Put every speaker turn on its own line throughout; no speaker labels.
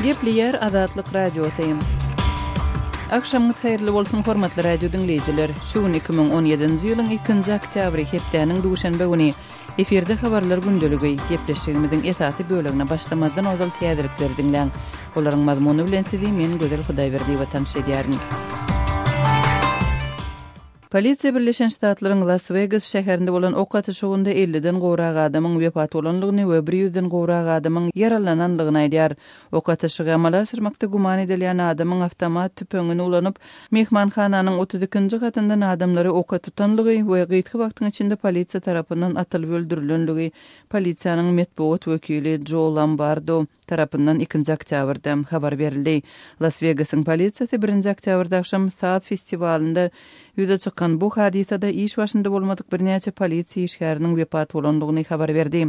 Gepleýär Azatlyk Radiosy. Agşamyňyz haýyrly bolsun, hormatly radio diňleýjiler! Şu gün 2017-nji ýylyň ikinji oktýabry, hepdäniň duşenbe güni. Efirde Habarlar gündeligi. Gepleşigimiziň esasy bölegine başlamazdan ozal täzelikleri diňläň. Olaryň mazmuny bilen sizi men Gözel Hudaýberdiýewa tanyş edýärin. Polisiýa Birleşen Ştatlaryň Las-Wegas şäherinde bolan ok atyşygynda elliden gowrak adamyň wepat bolandygyny we bir ýüzden gowrak adamyň ýaralanandygyny aýdýar. Ok atyşygy amala aşyrmakda güman edilýän adamyň awtomat tüpeňini ulanyp, myhmanhananyň 32 nji gatyndan adamlary oka tutanlygy we gysga wagtyň içinde polisiýa tarapyndan atylyp öldürilenligi polisiýanyň metbugat wekili Jo Lombardo tarapyndan ikinji oktýabrda habar berildi. Las-Wegasyň polisiýasy birinji oktýabrda agşam saz festiwalynda ýüze çykan bu hadysada iş başynda bolmadyk birnäçe polisiýa işgäriniň wepat bolandygyny habar berdi.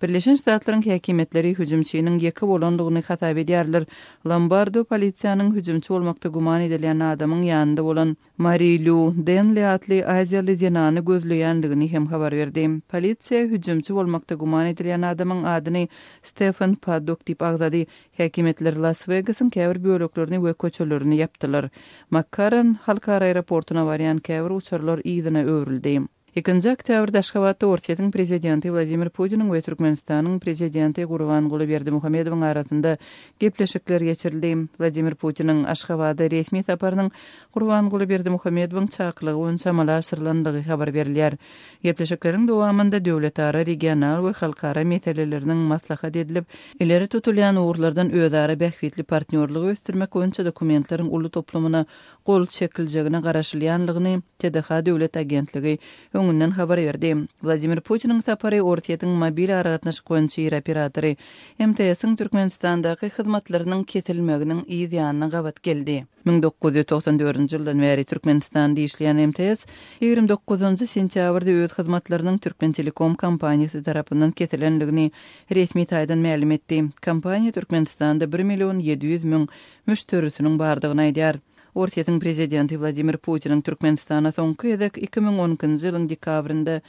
Birleşen Ştatlaryň häkimiýetleri hüjümçiniň ýeke bolandygyny hasap edýärler. Lombardo polisiýanyň hüjümçi bolmakda güman edilýän adamyň ýanynda bolan Mari Lýu Denli atly aziýaly zenany gözleýändigini hem habar berdi. Polisiýa hüjümçi bolmakda güman edilýän adamyň adyny Stefan Paddok diýip agzady. Häkimiýetler Las-Wegasyň käbir böleklerini we köçelerini ýapdylar. Makkarran halkara aeroportuna barýan käbir uçarlar yzyna öwrüldi. Ikinji oktýabrda Aşgabatda Orsýetiň Prezidenti Wladimir Putiniň we Türkmenistanyň Prezidenti Gurbanguly Berdimuhamedowyň arasynda gepleşikler geçirildi. Wladimir Putiniň Aşgabada resmi saparynyň Gurbanguly Berdimuhamedowyň çakylygy boýunça amala aşyrylandygy habar berilýär. Gepleşikleriň dowamynda döwletara, regional we halkara meseleleriniň maslahat edilip, ileri tutulýan ugurlardan özara bähbitli partnýorlygy ösdürmek boýunça dokumentleriň uly toplumyna gol çekiljegine garaşylýanlygyny TDH döwlet agentligi öňünden habar berdi. Wladimir Putiniň sapary Orsýetiň mobil aragatnaşyk boýunça iri operatory MTS-iň Türkmenistandaky hyzmatlarynyň kesilmeginiň yz ýanyna gabat geldi. 1994-nji ýyldan bäri Türkmenistanda işleýän MTS 29-njy sentýabrda öz hyzmatlarynyň Türkmentelekom kompaniýasy tarapyndan kesilenligini resmi taýdan mälim etdi. Kompaniýa Türkmenistanda bir million 700 müň müşderisiniň bardygyny aýdýar. Orsýetiň prezidenti Wladimir Putiniň Türkmenistana soňky gezek 2012-nji ýylyň dekabrynda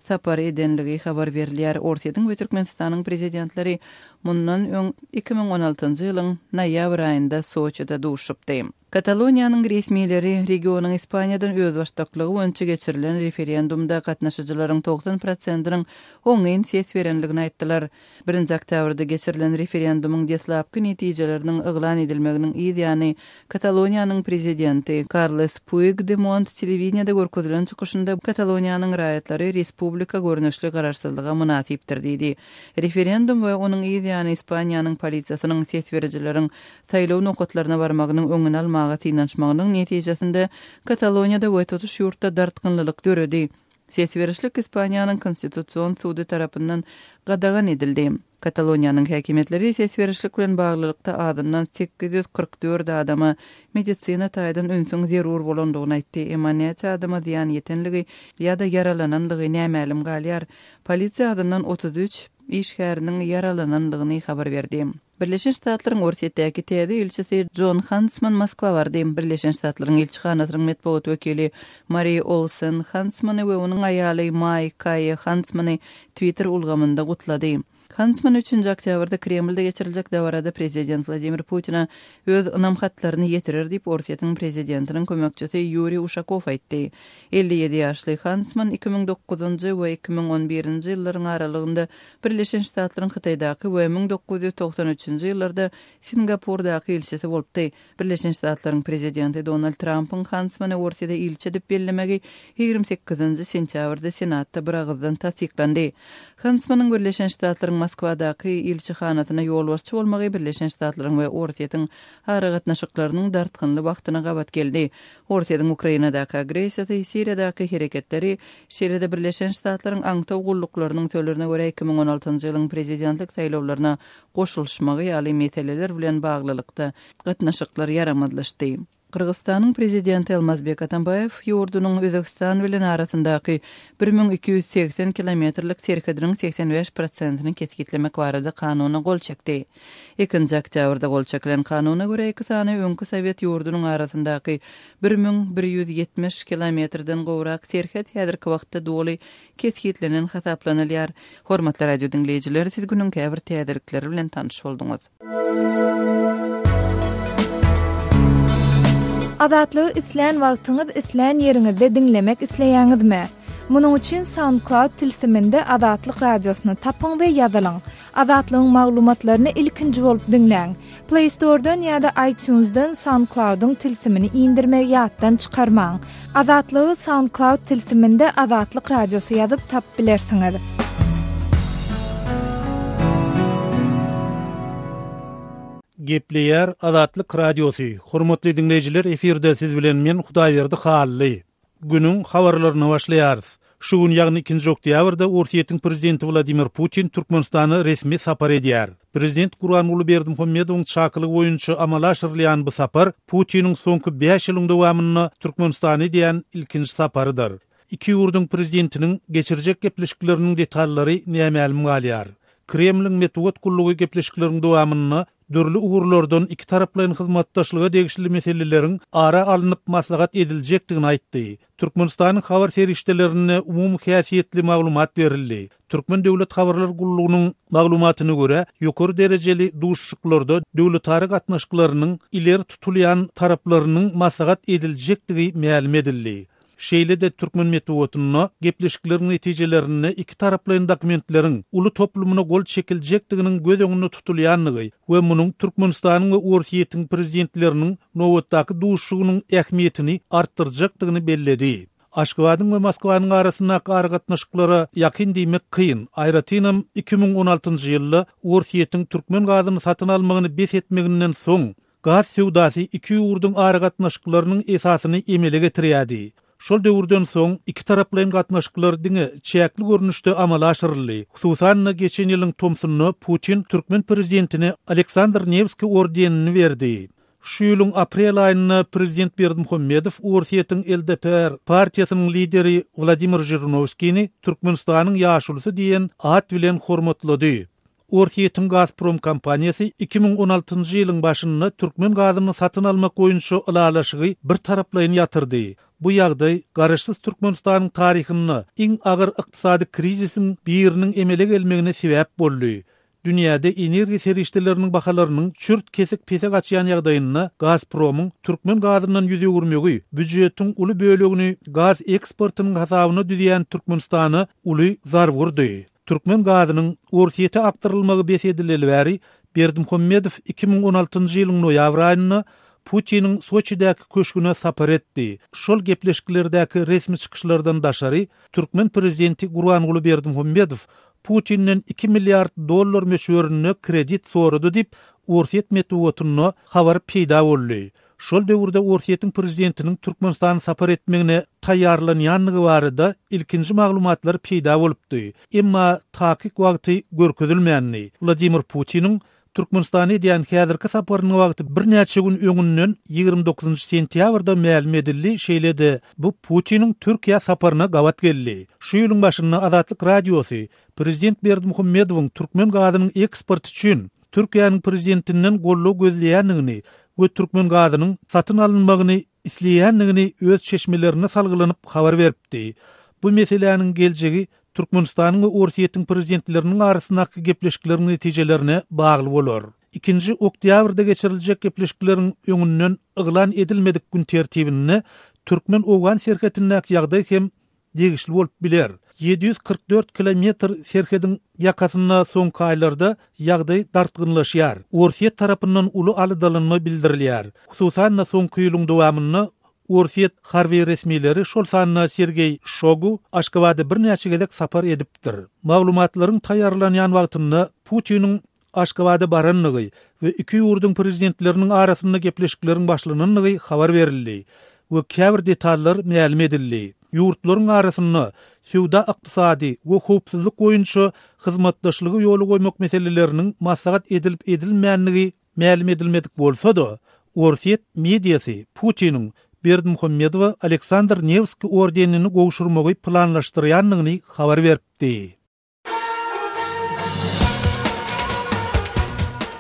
sapar edenligi habar berilýär. Orsýetiň we Türkmenistanyň prezidentleri mundan öň 2016-njy ýylyň noýabr aýynda Soçide duşupdy. Kataloniýanyň resmileri regionyň Ispaniýadan özbaşdaklygy boýunça geçirilen referendumda gatnaşyjylaryň 90 prosentiniň oňyn ses berenligini aýtdylar. Birinji oktýabrda geçirilen referendumyň deslapky netijeleriniň yglan edilmeginiň yz ýany Kataloniýanyň prezidenti Karles Puigdemont telewideniýede görkezilen çykyşynda Kataloniýanyň raýatlary respublika görnüşli garaşsyzlyga mynasypdyr diýdi. Referendum we onuň yz ýany Ispaniýanyň polisiýasynyň ses berijileriň saýlaw nokatlaryna barmagynyň öňüni almaga synanyşmagynyň netijesinde Kataloniýada we tutuş ýurtda dartgynlylyk döredi. Ses berişlik Ispaniýanyň Konstitusion sudy tarapyndan gadagan edildi. Kataloniýanyň häkimiýetleri ses berişlik bilen baglylykda azyndan 844 adama medisina taýdan ünsüň zerur bolandygyny aýtdy, emma näçe adama zyýan ýetenligi ýa-da ýaralananlygy nämälim galýar. Polisiýa azyndan 33 işgäriniň ýaralananlygyny habar berdi. Birleşen Ştatlaryň Orsýetdäki täze ilçisi Jon Hantsman Moskwa bardy. Birleşen Ştatlaryň ilçihanasynyň metbugat wekili Mari Olsen Hantsmany we onuň aýaly Maý Kaýe Hantsmany Twitter ulgamynda gutlady. Hantsman üçünji oktýabrda Kremlde geçiriljek dabarada prezident Wladimir Putine öz ynam hatlaryny ýetirer diýip, Orsýetiň prezidentiniň kömekçisi Ýuriý Uşakow aýtdy. 57 ýaşly Hantsman 2009-njy we 2011-nji ýyllaryň aralygynda Birleşen Ştatlaryň Hytaýdaky we 1993-nji ýyllarda Singapurdaky ilçisi bolupdy. Birleşen Ştatlaryň prezidenti Donald Trampyň Hantsmany Orsýede ilçi edip bellemegi 28-nji sentýabrda Senatda biragyzdan tassyklandy. Hantsmanyň Birleşen Ştatlaryň Moskwadaky ilçihanasyna ýolbaşçy bolmagy Birleşen Ştatlaryň we Orsýetiň aragatnaşyklarynyň dartgynly wagtyna gabat geldi. Orsýetiň Ukrainadaky agressiýasy, Siriýadaky hereketleri, şeýle-de Birleşen Ştatlaryň aňtaw gulluklarynyň sözlerine görä 2016-njy ýylyň prezidentlik saýlawlaryna goşulyşmagy ýaly meseleler bilen baglylykda gatnaşyklar ýaramazlaşdy. Gyrgyzystanyň prezidenti Almazbek Atambaýew ýurdunyň Özbegistan bilen arasyndaky 1280 kilometrlik serhediniň 85 prosentini kesgitlemek barada kanuna gol çekdi. Ikinji oktýabrda gol çekilen kanuna görä, iki sany öňki sowet ýurdunyň arasyndaky 1170 kilometrden gowrak serhet häzirki wagtda doly kesgitlenen hasaplanylýar. Hormatly radio diňleýjiler, siz günüň käbir täzelikleri bilen tanyş bolduňyz.
Azatlygy islän wagtyňyz, islän ýeriňizde diňlemek isleýäňizmi? Munuň üçin SoundCloud tilsiminde Azatlyk Radiosyny tapyň we ýazylyň. Azatlygyň maglumatlaryny ilkinji bolup diňläň. Play Store-dan ýa-da iTunes-dan SoundCloud-yň tilsimini indirmegi ýatdan çykarmaň. Azatlygy SoundCloud tilsiminde Azatlyk Radiosy ýazyp tapyp bilersiňiz.
Gepleýär Azatlyk Radiosy, Hormatly diňleýjiler efirde siz bilen men Hudaýberdi Hally. Günüň habarlaryna başlaýarys. Şu gün ýagny ikinji oktýabrda Orsýetiň prezidenti Wladimir Putin Türkmenistana resmi sapar edýär. Prezident Gurbanguly Berdimuhamedowyň çakylygy boýunça amala aşyrylýan bu sapar Putiniň soňky bäş ýylyň dowamynda Türkmenistana edýän ilkinji saparydyr. Iki ýurduň prezidentiniň geçirjek gepleşikleriniň detallary nämälim galýar. Kremliň metbugat gullugy gepleşikleriň dowamynda dürli ugurlardan ikitaraplaýyn hyzmatdaşlyga degişli meseleleriň ara alnyp maslahat ediljekdigini aýtdy. Türkmenistanyň habar serişdelerinde umumy häsiýetli maglumat berildi. Türkmen döwlet habarlar gullugynyň maglumatyna görä, ýokary derejeli duşuşyklarda döwletara gatnaşyklarynyň ileri tutulýan taraplarynyň maslahat ediljekdigi mälim edildi. Şeýle-de türkmen metbugatynda gepleşikleriň netijelerinde ikitaraplaýyn dokumentleriň uly toplumyna gol çekiljekdiginiň göz öňünde tutulýandygy we munuň Türkmenistanyň we Orsýetiň prezidentleriniň nobatdaky duşuşygynyň ähmiýetini artdyrjakdygyny belledi. Aşgabadyň we Moskwanyň arasyndaky aragatnaşyklara ýakyn diýmek kyn, aýratynam 2016-njy ýylda Orsýetiň türkmen gazyny satyn almagyny bes etmeginden soň, Gaz söwdasy iki ýurduň aragatnaşyklarynyň esasyny emele getirýärdi. Şol döwürden soň ikitaraplaýyn gatnaşyklar diňe çäkli görnüşde amala aşyryldy. Hususan-da, geçen ýylyň tomsunda Putin türkmen prezidentine Aleksandr Newskiý ordenini berdi. Şu ýylyň aprel aýynda prezident Berdimuhamedow Orsýetiň LDPR partiýasynyň lideri Wladimir Žirinowskini Türkmenistanyň ýaşulusy diýen at bilen hormatlady. Orsýetiň Gazprom kompaniýasy 2016-njy ýylyň başynda türkmen gazyny satyn almak boýunça ylalaşygy birtaraplaýyn ýatyrdy. Bu ýagdaý garaşsyz Türkmenistanyň taryhynda iň agyr ykdysady krizisiň biriniň emele gelmegine sebäp boldy. Dünýäde energiýa serişdeleriniň bahalarynyň çürt-kesik pese gaçýan ýagdaýynda Gazpromyň türkmen gazyndan ýüz öwürmegi býujetiň uly bölegini gaz eksportynyň hasabyna düzýän Türkmenistana uly zarba urdy. Türkmen gazynyň Orsýete akdyrylmagy bes edileli bäri Berdimuhamedow 2016-njy ýylyň noýabr aýynda Putiniň Soçidäki köşgüne sapar etdi. Şol gepleşiklerdäki resmi çykyşlardan daşary, türkmen prezidenti Gurbanguly Berdimuhamedow Putinden iki milliard dollar möçberinde kredit sorady diýip, orsýet metbugatynda habar peýda boldy. Şol döwürde Orsýetiň prezidentiniň Türkmenistana sapar etmegine taýýarlanýandygy barada ilkinji maglumatlar peýda bolupdy. Emma takyk wagty görkezilmändi. Wladimir Putiniň Türkmenistana edýän häzirki saparynyň wagty birnäçe gün öňünden 29 sentýabrda mälim edildi, şeýle-de bu Putiniň Türkiýä saparyna gabat geldi. Şu ýylyň başynda Azatlyk Radiosy prezident Berdimuhamedowyň türkmen gazynyň eksporty üçin Türkiýäniň prezidentinden goldaw gözleýändigini we türkmen gazynyň satyn alynmagyny isleýändigini öz çeşmelerine salgylanyp habar beripdi. Bu meseläniň geljegi Türkmenistanyň we Orsýetiň prezidentleriniň arasyndaky gepleşikleriň netijelerine bagly bolar. Ikinji oktýabrda geçiriljek gepleşikleriň öňünden yglan edilmedik gün tertibinde türkmen-owgan serhetindäki ýagdaý hem degişli bolup biler. 744 kilometr serhediň ýakasynda soňky aýlarda ýagdaý dartgynlaşýar. Orsýet tarapyndan uly aladalanma bildirilýär. Hususan-da, soňky ýylyň dowamynda orsýet harby resmileri, şol sanda Sergeý Şogu Aşgabada birnäçe gezek sapar edipdir. Maglumatlaryň taýýarlanýan wagtynda Putiniň Aşgabada barandygy we iki ýurduň prezidentleriniň arasynda gepleşikleriň başlanandygy habar berildi we käbir detallar mälim edildi. Ýurtlaryň arasynda söwda-ykdysady we howpsuzlyk boýunça hyzmatdaşlygy ýola goýmak meseleleriniň maslahat edilip-edilmändigi mälim edilmedik bolsa-da, orsýet mediasy Putiniň Berdimuhamedowa Aleksandr Newskiý ordenini gowşurmagy planlaşdyrýandygyny habar beripdi.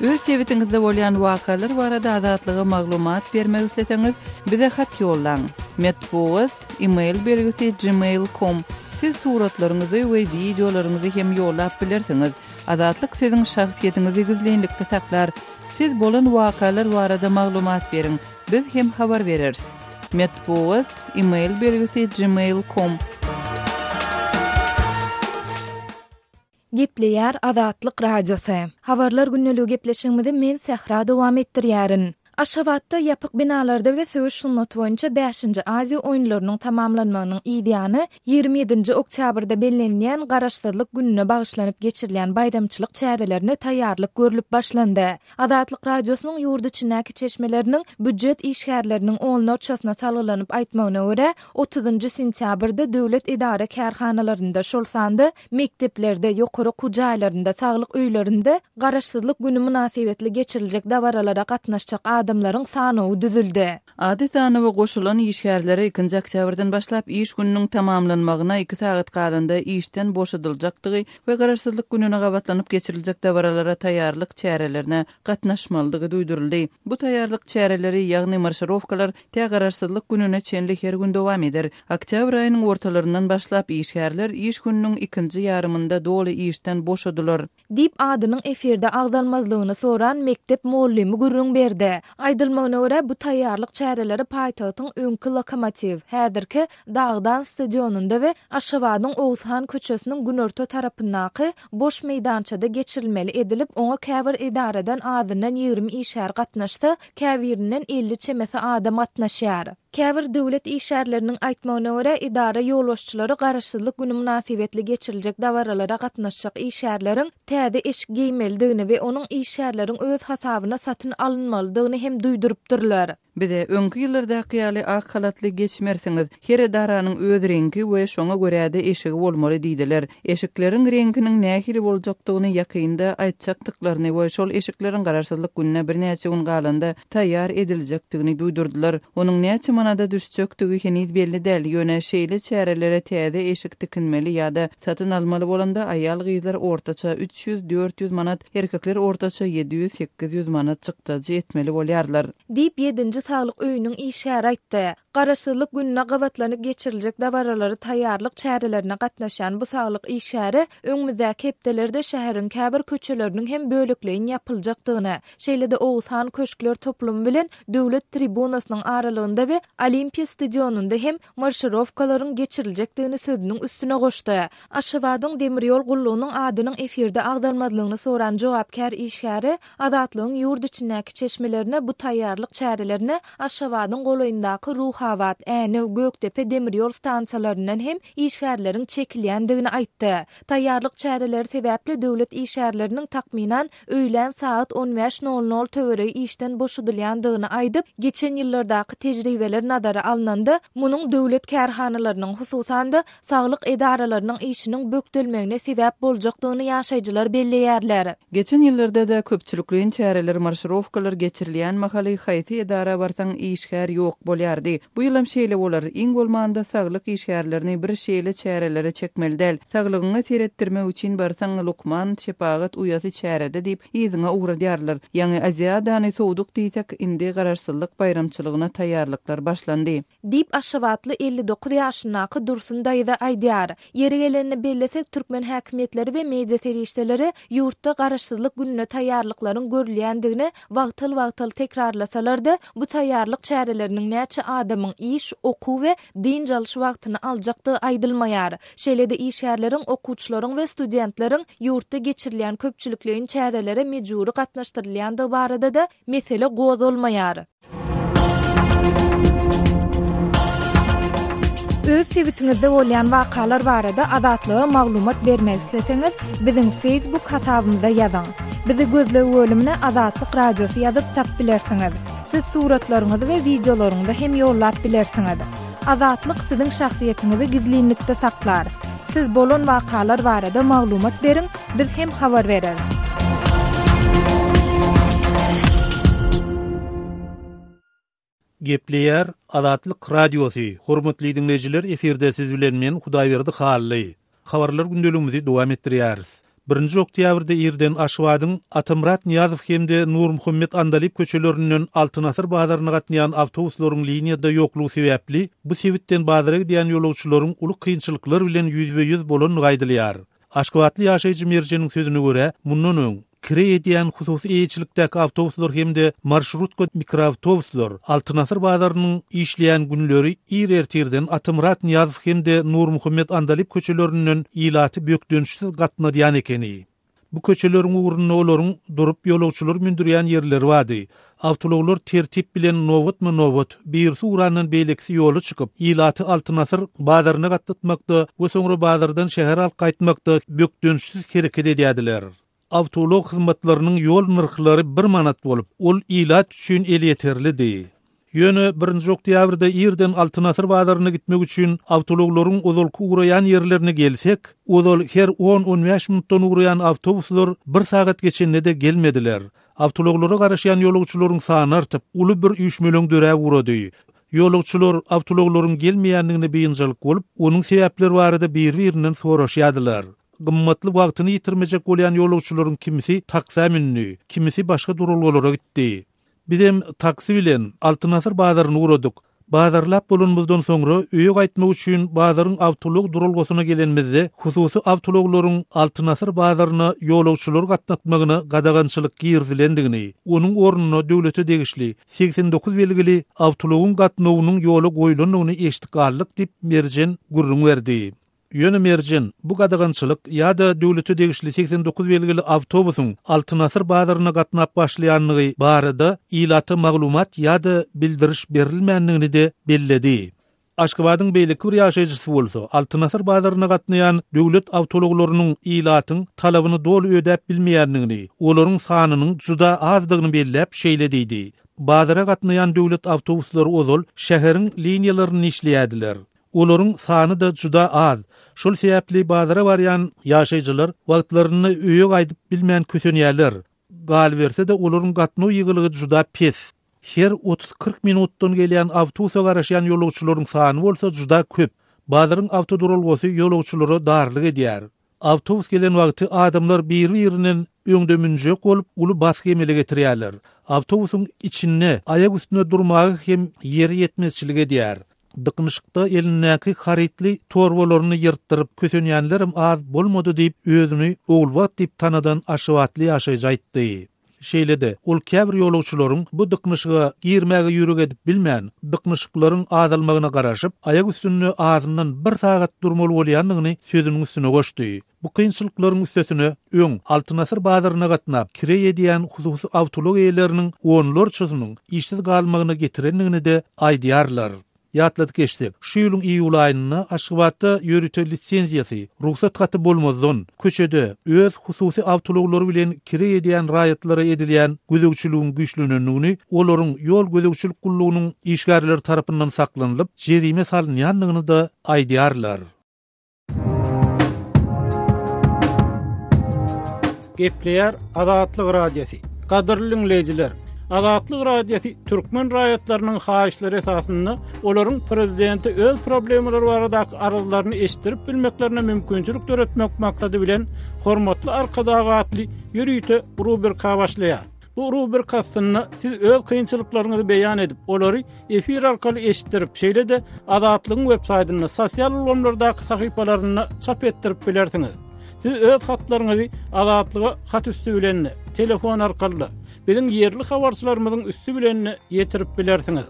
Öz sebitiňizde bolýan wakalar barada Azatlyga maglumat bermek isleseňiz, bize hat ýollaň. Metbugat, e-mail belgisi gmail com. Siz suratlaryňyzy we wideolaryňyzy hem ýollap bilersiňiz. Azatlyk siziň şahsyýetiňizi gizlinlikde saklar. Siz bolan wakalar barada maglumat beriň, biz hem habar bereris. Metbugat, email belgisi gmail com.
Gepleýär Azatlyk Radiosy. Habarlar gündeligi gepleşigimizi men Sähra dowam etdirýärin. Aşgabatda ýapyk binalarda we söweş sungaty boýunça bäşinji Aziýa oýunlarynyň tamamlanmagynyň yz ýany, 27-nji oktýabrda bellenilýän Garaşsyzlyk gününe bagyşlanyp geçirilýän baýramçylyk çärelerine taýýarlyk görlüp başlandy. Azatlyk Radiosynyň ýurt içindäki çeşmeleriniň býujet işgärleriniň onlarçasyna salgylanyp aýtmagyna görä, otuzynjy sentýabrda döwlet edara-kärhanalarynda, şol sanda Mekdeplerde, ýokary okuw jaýlarynda, saglyk öýlerinde Garaşsyzlyk güni mynasybetli geçiriljek dabaralara gatnaşjak adamlaryň sanawy düzüldi.
Ady sanawa goşulan işgärlere ikinji oktýabrdan başlap iş gününiň tamamlanmagyna iki sagat galanda işden boşadyljakdygy we Garaşsyzlyk gününe gabatlanyp geçiriljek dabaralara taýýarlyk çärelerine gatnaşmalydygy duýduryldy. Bu taýýarlyk çäreleri, ýagny marşirowkalar tä Garaşsyzlyk gününe çenli her gün dowam eder. Oktýabr aýynyň ortalaryndan başlap işgärler iş gününiň ikinji ýarymynda doly işden boşadylar.
Diýip, adynyň efirde agzalmazlygyny soran mekdep mugallymy gürrüň berdi. Aýdylmagyna görä, bu taýýarlyk çäreleri paýtagtyň öňki Lokomotiw, häzirki Dagdan stadionynda we Aşgabadyň Oguzhan köçesiniň günorta tarapyndaky boş meýdançada geçirilmeli edilip, oňa käbir edaradan azyndan 20 işgär gatnaşsa, käbirinden 50 çemesi adam gatnaşýar. Käbir döwlet işgärleriniň aýtmagyna görä, edara ýolbaşçylary Garaşsyzlyk güni mynasybetli geçiriljek dabaralara gatnaşjak işgärleriň täze eşik geýmelidigini we onuň işgärleriň öz hasabyna satyn alynmalydygyny hem duýdurypdyrlar.
Bize öňki ýyllardaky ýaly ak halatly geçmersiňiz, her edaranyň öz reňki we şoňa görä-de eşigi bolmaly diýdiler. Eşikleriň reňkiniň nähili boljakdygyny ýakynda aýtjakdyklaryny we şol eşikleriň Garaşsyzlyk gününe birnäçe gün galanda taýýar ediljekdigini duýdurdylar. Onuň näçe manada düşjekdigi heniz belli däl, ýöne şeýle çärelere täze eşik tikinmeli ýa-da satyn almaly bolanda aýal-gyzlar ortaça 300-400 manat, erkekler ortaça 700-800 manat çykdajy etmeli bolýarlar.
Diýip, ýedinji saglyk öýüniň işgäri aýtdy. Garaşsyzlyk gününe gabatlanyp geçiriljek dabaralara taýýarlyk çärelerine gatnaşýan bu saglyk işgäri öňümizdäki hepdelerde şäheriň käbir köçeleriniň hem bölekleýin ýapyljakdygyny, şeýle-de Oguzhan köşkler toplumy bilen Döwlet tribunasynyň aralygynda we Olimpiýa stadionynda hem marşirowkalaryň geçiriljekdigini sözüniň üstüne goşdy. Aşgabadyň demir ýol gullugynyň adynyň efirde agzalmazlygyny soran jogapkär işgäri Azatlygyň ýurt içindäki çeşmelerine bu taýýarlyk çärelerine Aşgabadyň golaýyndaky Ruhabat, Änew, Gökdepe demir ýol stansiýalaryndan hem işgärleriň çekilýändigini aýtdy. Taýýarlyk çäreleri sebäpli döwlet işgärleriniň takmynan öýlän sagat on bäş nol nol töweregi işden boşadylýandygyny aýdyp, geçen ýyllardaky tejribeler nazara alnanda, munuň döwlet kärhanalarynyň, hususan-da, saglyk edaralarynyň işiniň bökdelmegine sebäp boljakdygyny ýaşaýjylar belleýärler.
Geçen ýyllarda-da köpçülikleýin çäreler, marşirowkalar geçirilýän mahaly haýsy edara barsaň işgär ýok bolýardy. Bu ýylam şeýle bolar. Iň bolmanda saglyk işgärlerini bir şeýle çärelere çekmeli däl. Saglygyňa seretdirmek üçin barsaň lukman, şepagat uýasy çärede diýip yzyňa ugradýarlar. Ýaňy Aziadany sowduk diýsek, indi Garaşsyzlyk baýramçylygyna taýýarlyklar başlandy.
Diýip, aşgabatly 59 ýaşyndaky Dursun daýza aýdýar. Ýeri gelende bellesek, türkmen häkimiýetleri we media serişdeleri ýurtda Garaşsyzlyk gününe taýýarlyklaryň görülýändigini wagtal-wagtal tekrarlasalar-da, bu taýýarlyk çäreleriniň näçe adamyň iş, okuw we dynç alyş wagtyny aljakdygy aýdylmaýar. Şeýle-de işgärleriň, okuwçylaryň we studentleriň ýurtda geçirilýän köpçülikleýin çärelere mejbury gatnaşdyrylýandygy barada-da mesele gozgalmaýar. Öz sebitiňizde bolýan wakalar barada Azatlyga maglumat bermek isleseňiz, biziň Facebook hasabymyza ýazyň. Bizi gözleg bölümine Azatlyk Radiosy ýazyp tapyp bilersiňiz. Siz suratlaryňyzy we wideolaryňyzy hem ýollap bilersiňiz. Azatlyk siziň şahsyýetiňizi gizlinlikde saklar. Siz bolan wakalar barada maglumat beriň, Biz hem habar bereris.
Gepleýär Azatlyk Radiosy, Hormatly diňleýjiler efirde siz bilen men Hudaýberdi Hally. Habarlar gündeligimizi dowam etdirýäris. Birinji oktýabrda irden Aşgabadyň Atamyrat Nyýazow hem-de Nurmuhammet Andalyp köçelerinden Altyn asyr bazaryna gatnaýan awtobuslaryň liniýada ýoklugy sebäpli bu sebitden bazara gidýän ýolagçylaryň uly kynçylyklar bilen ýüzbe-ýüz bolandygy aýdylýar. Aşgabatly ýaşaýjy Merjeniň sözüne görä, mundan öň. kireý edýän hususy eýeçilikdäki awtobuslar hem-de marşrutka mikroawtobuslar Altyn asyr bazarynyň işleýän günleri ir ertirden Atamyrat Nyýazow hem-de Nurmuhammet Andalyp köçelerinden ilaty bökdençsiz gatnadýan ekeni. Bu köçeleriň ugrunda olaryň durup ýolagçylary mündürýän ýerleri bardy. Awtoulaglar tertip bilen nobatma-nobat, birisi ugrandan beýlekisi ýola çykyp, ilaty Altyn asyr bazaryna gatnatmakda we soňra bazardan şähere alyp gaýtmakda bökdençsiz hereket edýärdiler. Awtoulag hyzmatlarynyň ýol nyrhlary bir manat bolup, ol ilat üçin elýeterlidi. Ýöne birinji oktýabrda irden Altyn asyr bazaryna gitmek üçin awtoulaglaryň ozalky ugraýan ýerlerine gelsek, ozal her on-on bäş minutdan ugraýan awtobuslar bir sagat geçende-de gelmediler. Awtoulaglara garaşýan ýolagçylaryň sany artyp, uly bir üýşmeleň döräp ugrady. Ýolagçylar awtoulaglaryň gelmeýändigine biynjalyk bolup, onuň sebäpleri barada bir-birinden soraşýardylar. Gymmatly wagtyny ýitirmejek bolýan ýolagçylaryň kimisi taksä mündi, kimisi başga duralgalara gitdi. Bizem taksi bilen Altyn asyr bazaryna ugradyk. Bazarlap bolanymyzdan soňra öýe gaýtmak üçin bazaryň awtoulag duralgasyna gelenimizde hususy awtoulaglaryň Altyn asyr bazaryna ýolagçylary gatnatmagyna gadagançylyk girizilendigini, onuň ornuna döwlete degişli 89 belgili awtoulagyň gatnawynyň ýola goýlandygyny eşidip galdyk diýip, Merjen gürrüň berdi. Ýöne Merjen, bu gadagançylyk ýa-da döwlete degişli 89 belgili awtobusyň Altyn asyr bazaryna gatnap başlaýandygy barada ilata maglumat ýa-da bildiriş berilmändigini-de belledi. Aşgabadyň beýleki bir ýaşaýjysy bolsa, Altyn asyr bazaryna gatnaýan döwlet awtoulaglarynyň ilatyň talabyny doly ödäp bilmeýändigini, olaryň sanynyň juda azdygyny belläp, şeýle diýdi, Bazara gatnaýan döwlet awtobuslary ozal şäheriň liniýalarynda işleýärdiler. Olaryň sany-da juda az. Şol sebäpli bazara barýan ýaşaýjylar wagtlarynda öýe gaýdyp bilmän kösenýärler. Galyberse-de, olaryň gatnaw ýygylygy juda pes. Her otuz-kyrk minutdan gelýän awtobusa garaşýan ýolagçylaryň sany bolsa juda köp. Bazaryň awtoduralgasy ýolagçylara darlyk edýär. Awtobus gelen wagty adamlar biri-birinden öňde münjek bolup, uly basgy emele getirýärler. Awtobusyň içinde aýak üstünde durmaga hem ýer ýetmezçilik edýär. Dykynyşykda elindäki harytly torbalaryny ýyrtdyryp kösenýänlerem az bolmady diýip, özüni Ogulbagt diýip tanadan aşgabatly ýaşaýjy aýtdy. Şeýle-de, ol käbir ýolagçylaryň bu dyknyşyga girmäge ýürek edip bilmän, dyknyşyklaryň azalmagyna garaşyp, aýak üstünde azyndan bir sagat durmaly bolýandygyny sözüniň üstüne goşdy. Bu kynçylyklaryň üstesine, öň Altyn asyr bazaryna gatnap, kireý edýän hususy awtoulag eýeleriniň onlarçasynyň işsiz galmagyna getirendigini-de aýdýarlar. Ýatladyp geçsek, şu ýylyň iýul aýynda Aşgabatda ýörite lisenziýasy, rugsat haty bolmazdan, köçede öz hususy awtoulaglary bilen kireý edýän raýatlara edilýän gözegçiligiň güýçlenendigini, olaryň ýol gözegçilik gullugynyň işgärleri tarapyndan saklanylyp, jerime salynýandygyny-da aýdýarlar.
Gepleýär Azatlyk Radiosy. Gadyrly diňleýjiler, Azatlyk Radiosy türkmen raýatlarynyň haýyşlary esasynda olaryň prezidente öz problemalary baradaky arzlaryny eşitdirip bilmeklerine mümkinçilik döretmek maksady bilen Hormatly Arkadag atly ýörite rubrika başlaýar. Bu rubrika astynda siz öz kynçylyklaryňyzy beýan edip, olary efir arkaly eşitdirip, şeýle-de Azatlygyň web saýtynda, sosial ulgamlardaky sahypalarynda çap etdirip bilersiňiz. Siz öz hatlaryňyzy Azatlyga hat üsti bilen-de, telefon arkaly-da, biziň ýerli habarçylarymyzyň üsti bilen-de ýetirip bilersiňiz.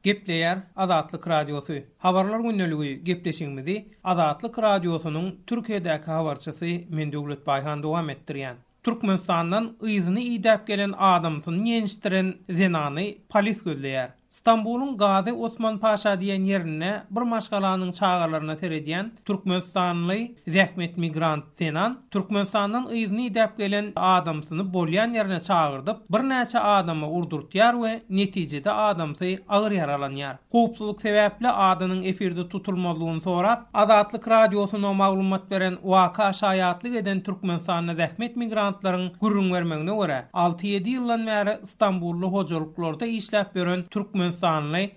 Gepleýär Azatlyk Radiosy, Habarlar gündeligi gepleşigimizi Azatlyk Radiosynyň Türkiýedäki habarçysy men Döwlet Baýhan dowam etdirýän. Türkmenistandan yzyny idäp gelen adamsyny ýençdiren zenany polis gözleýär. Stambulyň Gazy Osman Paşa diýen ýerinde bir maşgalanyň çagalaryna seredýän türkmenistanly zähmet migrant zenan Türkmenistandan yzyny idäp gelen adamsyny bolýan ýerine çagyrdyp, birnäçe adama urdurtýar we netijede adamsy agyr ýaralanýar. Howpsuzlyk sebäpli adynyň efirde tutulmazlygyny sorap, Azatlyk Radiosyna maglumat beren waka şaýatlyk eden Türkmenistanda zähmet migrantlaryň gürrüň bermegine görä, alty-ýedi ýyldan bäri Stambulda hojalyklarda işläp ýören türkmenistanly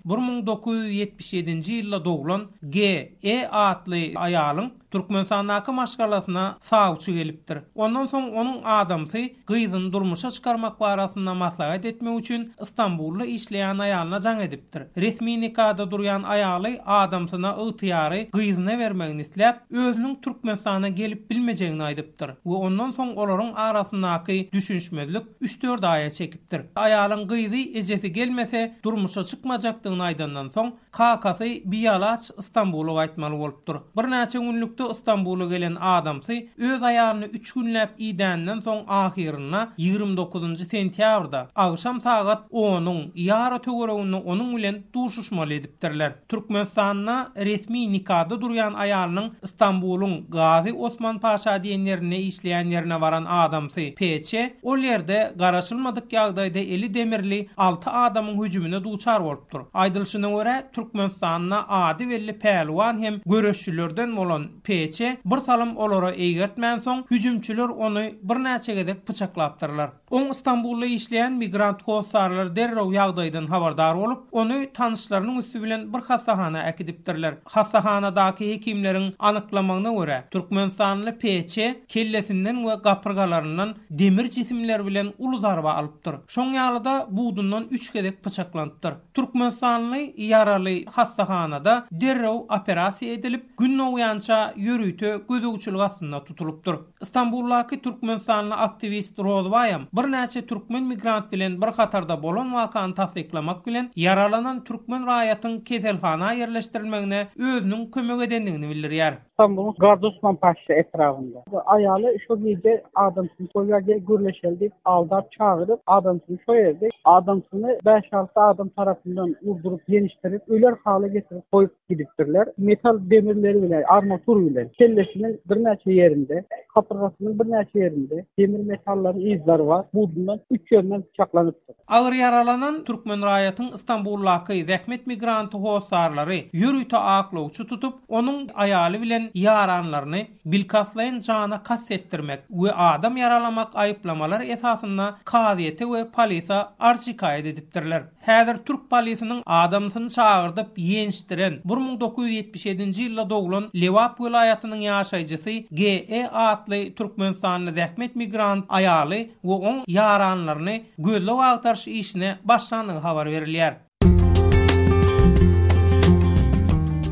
1977-nji ýylda doglan GE. atly aýalyň. Türkmenistandaky maşgalasyna sawçy gelipdir. Ondan soň onuň adamsy gyzyny durmuşa çykarmak barasynda maslahat etmek üçin Stambulda işleýän aýalyna jaň edipdir. Resmi nikada durýan aýaly adamsyna ygtyýary gyzyna bermegini isläp, özüniň Türkmenistana gelip bilmejegini aýdypdyr we ondan soň olaryň arasyndaky düşünişmezlik üç-dört aýa çekipdir. Aýalyň gyzy ejesi gelmese durmuşa çykmajakdygyny aýdandan soň, Kakasy bialaç Stambula gaýtmaly bolupdyr. Birnäçe günlükde Stambula gelen adamsy öz aýalyny üç günläp idäninden soň ahyrynda 29-njy sentýabrda agşam sagat onuň ýary töwereginde onuň bilen duşuşmaly edipdirler. Türkmenistanda resmi nikada durýan aýalynyň Stambulyň Gazi Osman Paşa diýen ýerinde işleýän ýerine baran adamsy PC ol ýerde garaşylmadyk ýagdaýda eli demirli alty adamyň hüjümine duçar bolupdyr. Aýdylyşyna görä, Türkmenistanda ady belli pälwan hem göreşçilerden bolan PC bir salym olara eýgertmänsoň, hüjümçiler ony birnäçe gezek pyçaklapdyrlar. Oň Stambulda işleýän migrant hossarlary derrew ýagdaýdan habardar bolup, ony tanyşlarynyň üsti bilen bir hassahana äkidipdirler. Hassahanadaky hekimleriň anyklamagyna görä, türkmenistanly PC kellesinden we gapyrgalaryndan demir jisimler bilen uly zarba alypdyr. Şoň ýaly-da budundan üç gezek pyçaklanypdyr. Türkmenistanly ýaraly hassahanada derrew operasiýa edilip, gün dogýança ýörite gözegçilik astynda tutulypdyr. Stambuldaky türkmenistanly aktiwist Rozbaýam birnäçe türkmen migrant bilen bir hatarda bolan wakany tassyklamak bilen, ýaralanan türkmen raýatyň keselhana ýerleşdirilmegine özüniň kömek edendigini bildirýär.
Stambulyň Gaziosmanpaşa etrabynda. Aýaly şo gije adamsyny şo ýa gel gürleşeli diýip aldap çagyryp, adamsyny şo ýerde adamsyny bäş-alty adam tarapyndan urduryp, ýenişdirip, öler hala getirip goýup gidipdirler. Metal demirleri bilen, armatur bilen kellesiniň birnäçe ýerinde, gapyrgasynyň birnäçe ýerinde demir metallaryň yzlary bar. Budundan üç ýerinden pyçaklanypdyr.
Agyr ýaralanan türkmen raýatyň Stambuldaky zähmet migranty hossarlary ýörite aklawçy tutup, onuň aýaly bilen ýaranlaryny bilkastlaýyn jana kast etdirmek we adam ýaralamak aýyplamalary esasynda kazyýete we polise arz-şikaýat edipdirler. Häzir türk polisiniň adamsyny çagyrdyp ýençdiren, 1977-nji ýylda doglan Lebap welaýatynyň ýaşaýjysy GE. atly türkmenistanly zähmet migrant aýaly we oň ýaranlaryny gözleg-agtaryş işine başlandygy habar berilýär.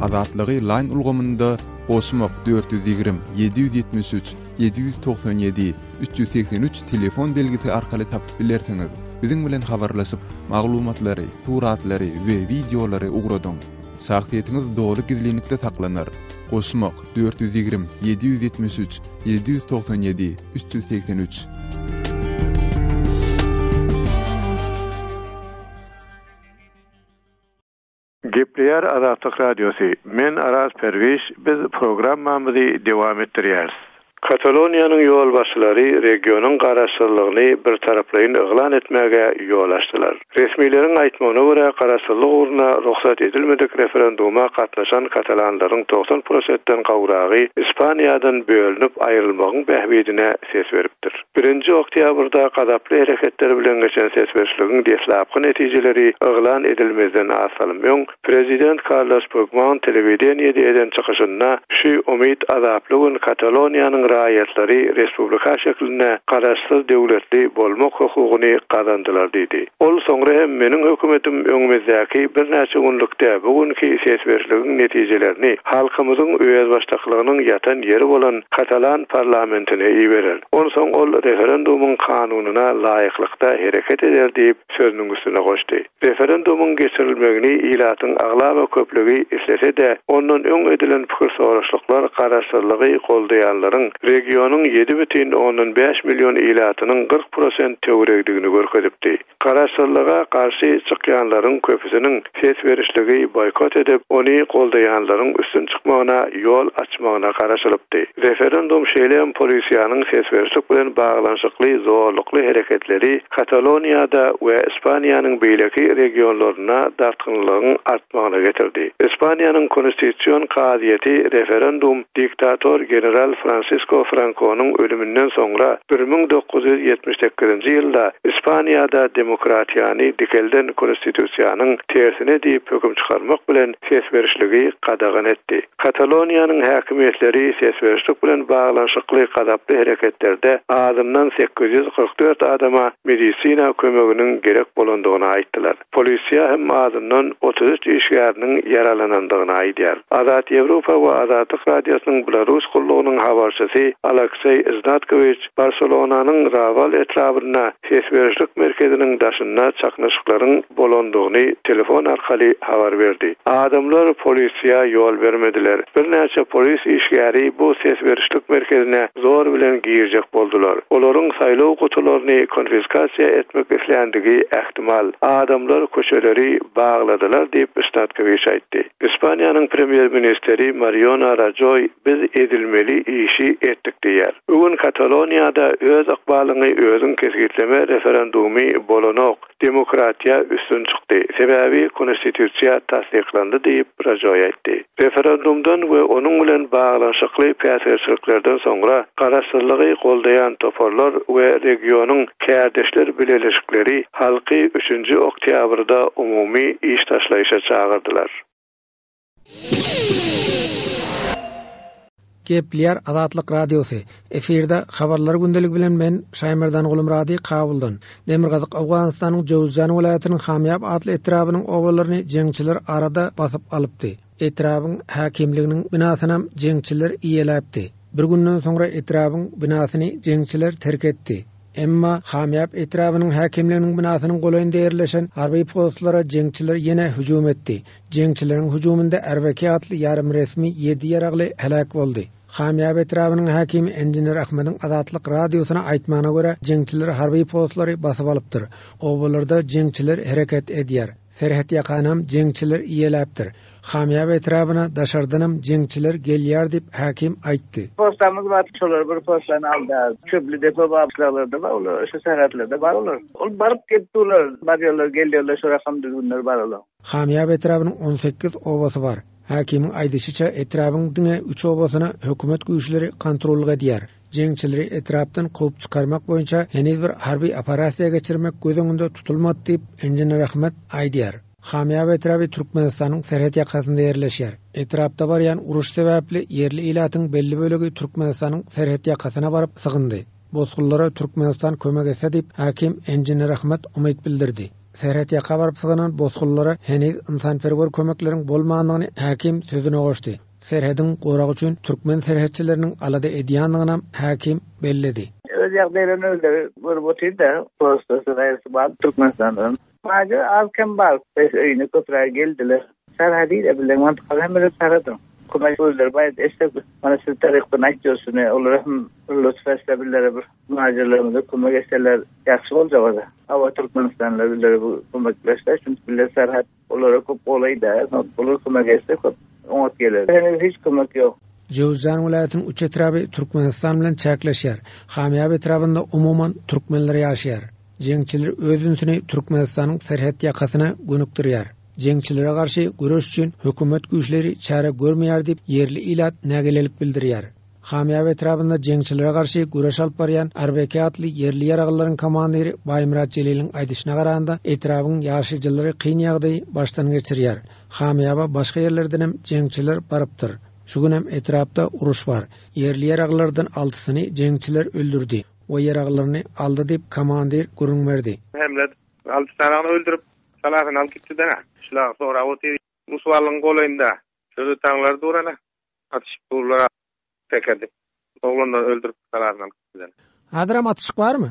Azatlygy Line ulgamynda goşmak 420 773 797 383 telefon belgisi arkaly tapyp bilersiňiz. Biziň bilen habarlaşyp, maglumatlary, suratlary we wideolary ugradyň. Şahsyýetiňiz doly gizlinlikde saklanar. Goşmak 420 773 797 383.
Gepleýär Azatlyk Radiosy, Men Araz Perwiş, biz programmamyzy dowam etdirýäris. Kataloniýanyň ýolbaşçylary regionyň garaşsyzlygyny birtaraplaýyn yglan etmäge ýol açdylar. Resmileriň aýtmagyna görä, garaşsyzlyk ugrunda rugsat edilmedik referenduma gatnaşan katalanlaryň 90 prosentden gowragy Ispaniýadan bölünip aýrylmagyň bähbidine ses beripdir. Birinji oktýabrda gazaply hereketler bilen geçen ses berişligiň deslapky netijeleri yglan edilmezden az salym öň, prezident Karles Pugmont telewideniýede eden çykyşynda şu umyt azaply gün Kataloniýanyň raýatlary respublika şeklinde garaşsyz döwletli bolmak hukugyny gazandylar diýdi. Ol soňra hem meniň hökümetim öňümizdäki birnäçe günlükde bu günki ses berişligiň netijelerini halkymyzyň özbaşdaklygynyň ýatan ýeri bolan katalan parlamentine iberer. Onsoň ol referendumyň kanunyna laýyklykda hereket eder diýip, sözüniň üstüne goşdy. Referendumyň geçirilmegini ilatyň aglaba köplügi islese-de, ondan öň edilen pikir soraşlyklar garaşsyzlygy goldaýanlaryň regionyň 7,5 million ilatynyň 40 prosent töweregidigini görkezipdi. Garaşsyzlyga garşy çykýanlaryň köpüsiniň ses berişligi boýkot edip, ony goldaýanlaryň üstün çykmagyna ýol açmagyna garaşylypdy. Referendum şeýle hem polisiýanyň ses berişlik bilen baglanyşykly zorlukly hereketleri Kataloniýada we Ispaniýanyň beýleki regionlarynda dartgynlylygyň artmagyna getirdi. Ispaniýanyň Konstitusion kazyýeti referendum diktator general Fransisko. Fransisko Frankonyň ölüminden soňra 1978-nji ýylda Ispaniýada demokratiýany dikelden konstitusiýanyň tersine diýip höküm çykarmak bilen ses berişligi gadagan etdi. Kataloniýanyň häkimiýetleri ses berişlik bilen baglanyşykly gazaply hereketlerde azyndan 844 adama medisina kömeginiň gerek bolandygyny aýtdylar. Polisiýa hem azyndan 33 işgäriniň ýaralanandygyny aýdýar. Azat Ýewropa we Azatlyk Radiosynyň Belarus gullugynyň habarçysy Alekseý Znatkowiç Barselonanyň Rawal etrabynda ses berişlik merkeziniň daşynda çaknyşyklaryň bolandygyny telefon arkaly habar berdi. Adamlar polisiýa ýol bermediler. Birnäçe polis işgäri bu ses berişlik merkezine zor bilen girjek boldular. Olaryň saýlaw gutularyny konfiskasiýa etmek isländigi ähtimal. Adamlar köçeleri bagladylar diýip, Statkewiç aýtdy. Ispaniýanyň premýer-ministri Mariona Rajoý biz edilmeli işi etdik diýýär. Bu gün Kataloniýada öz ykbalyňy özüň kesgitleme referendumy bolanok. Demokratiýa üstün çykdy, sebäbi Konstitusiýa tassyklandy diýip, Rajoý aýtdy. Referendumdan we onuň bilen baglanyşykly päsgelçiliklerden soňra garaşsyzlygy goldaýan toparlar we regionyň kärdeşler bileleşikleri halky üçünji oktýabrda umumy iş taşlaýyşa çagyrdylar.
Gepleýär Azatlyk Radiosy. Efirde Habarlar gündeligi bilen men Şaýmerdan Gulumyrady Kabuldan. Demirgazyk Owganystanyň Jöwüzjan welaýatynyň Hamýap atly etrabynyň obalaryny jeňçiler arada basyp alypdy. Etrabyň häkimliginiň binasynam jeňçiler eýeläpdi. Bir günden soňra etrabyň binasyny jeňçiler terk etdi. Emma Hamýap etrabynyň häkimliginiň binasynyň golaýynda ýerleşen harby postlara jeňçiler ýene hüjüm etdi. Jeňçileriň hüjüminde Erbeki atly ýarym resmi ýedi ýaragly heläk boldy. Hamýap etrabynyň häkimi Enjiner Ahmediň Azatlyk Radiosyna aýtmagyna görä, jeňçiler harby postlary basyp alypdyr. Obalarda jeňçiler hereket edýär. Serhet ýakanam jeňçiler eýeläpdir. Hamýap etrabyna daşardanam jeňçiler gelýär diýip, häkim aýtdy.
Postamyz bar, şolar bir postany aldy. Çöpli depo bar, şularda bar olar, şu serhetlerde bar olar. Ol baryp gelip durlar, barýarlar, gelýärler, şu rakam düzgünler bar olaň.
Hamýap etrabynyň 18 obasy bar. Häkimiň aýdyşyça, etrabyň diňe üç obasyna hökümet güýçleri kontrollyk edýär. Jeňçileri etrapdan kowup çykarmak boýunça heniz bir harby operasiýa geçirmek göz öňünde tutulmady diýip, Enjiner Ahmet aýdýar. Hamýap etraby Türkmenistanyň serhet ýakasynda ýerleşýär. Etrapda barýan uruş sebäpli ýerli ilatyň belli bölegi Türkmenistanyň serhet ýakasyna baryp sygyndy. Bosgunlara Türkmenistan kömek etse diýip, häkim Enjiner Ahmet umyt bildirdi. Serhet ýaka baryp sygynan bosgunlara heniz ynsanperwer kömekleriň bolmandygyny häkim sözüne goşdy. Serhediň goragy üçin türkmen serhetçileriniň alada edýändiginem häkim belledi.
Öz ýagdaýlaryny özleri görüp otyr-da, prostasy gaýrysy bar Türkmenistandan. Bajy az-kem bar, bes öýüne köprägi geldiler. Serhedi-de bilen mantykaly hemmeler serhediň. Kömek özleri baýat etse, mana siz tarapdan aýtýarys şuny, olara hem lutf etse bizlere bir muhajirlerimize kömek etseler ýagşy boljak o-da. Hawa Türkmenistanlylar bizlere bu kömekleşse, çünki bizler serhet olara köp golaý däl, olar kömek etse köp oňat geler. Heniz hiç kömek ýok.
Jöwüzjan welaýatynyň üç etraby Türkmenistan bilen çäkleşýär. Hamýap etrabynda umuman türkmenler ýaşaýar. Jeňçiler öz ünsüni Türkmenistanyň serhet ýakasyna gönükdirýär. Jeňçilere garşy göreş üçin hökümet güýçleri çäre görmeýär diýip, ýerli ilat nägilelik bildirýär. Hamýap etrabynda jeňçilere garşy göreş alyp barýan Arbeke atly ýerli ýaraglylaryň komandiri Baýmyrat Jeliliň aýdyşyna garanda, etrabyň ýaşaýjylary kyn ýagdaýy başdan geçirýär. Hamýaba başga ýerlerdenem jeňçiler barypdyr. Şu günem etrapda uruş bar. Ýerli ýaraglylardan altysyny jeňçiler öldürdi we ýaraglaryny aldy diýip, komandir gürrüň berdi.
Hemle alty sanyny öldürip, salasyny alyp gitdi-de. Şular sorap otyr. Musuwalyň golaýynda. Şöyle taňlar dur ana. Atyşyp durlar tekerdi. Oglanlary öldürip salasyny alyp gitdiler.
Häzirem atyşyk barmy?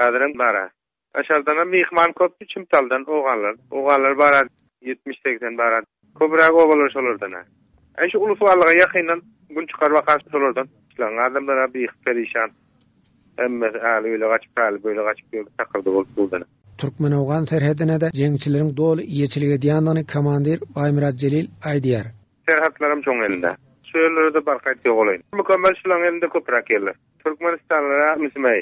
Häzirem bar-a. Daşardanam myhman köpdi Çimtaldan oganlar. Oganlar bar-a 70-80 bar-a. Köpräk obalar şolardan-a. Aý şu Ulusuwarlyga ýakyndan gün çykar bakan şolardan. Şularyň adamlar-a bihy-perişan. Hemmesi äli öýle gaçyp, äli beýle gaçyp ýör, takyrdy bolup durdan.
Türkmen-owgan serhedine-de jeňçileriň doly eýeçilik edýändigini komandir Baýmyrat Jelil aýdýar.
Serhatlaram şoň elinde. Şu ýerlere-de bar gaýt ýogalaýyn. Mükemmel şulaň elinde köpräk ýerler. Türkmenistanlylara mismeý.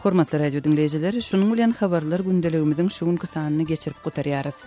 Hormatly radio diňleýjiler, şunuň bilen habarlar gündeligimiziň şu günki sanyny geçirip gutarýarys.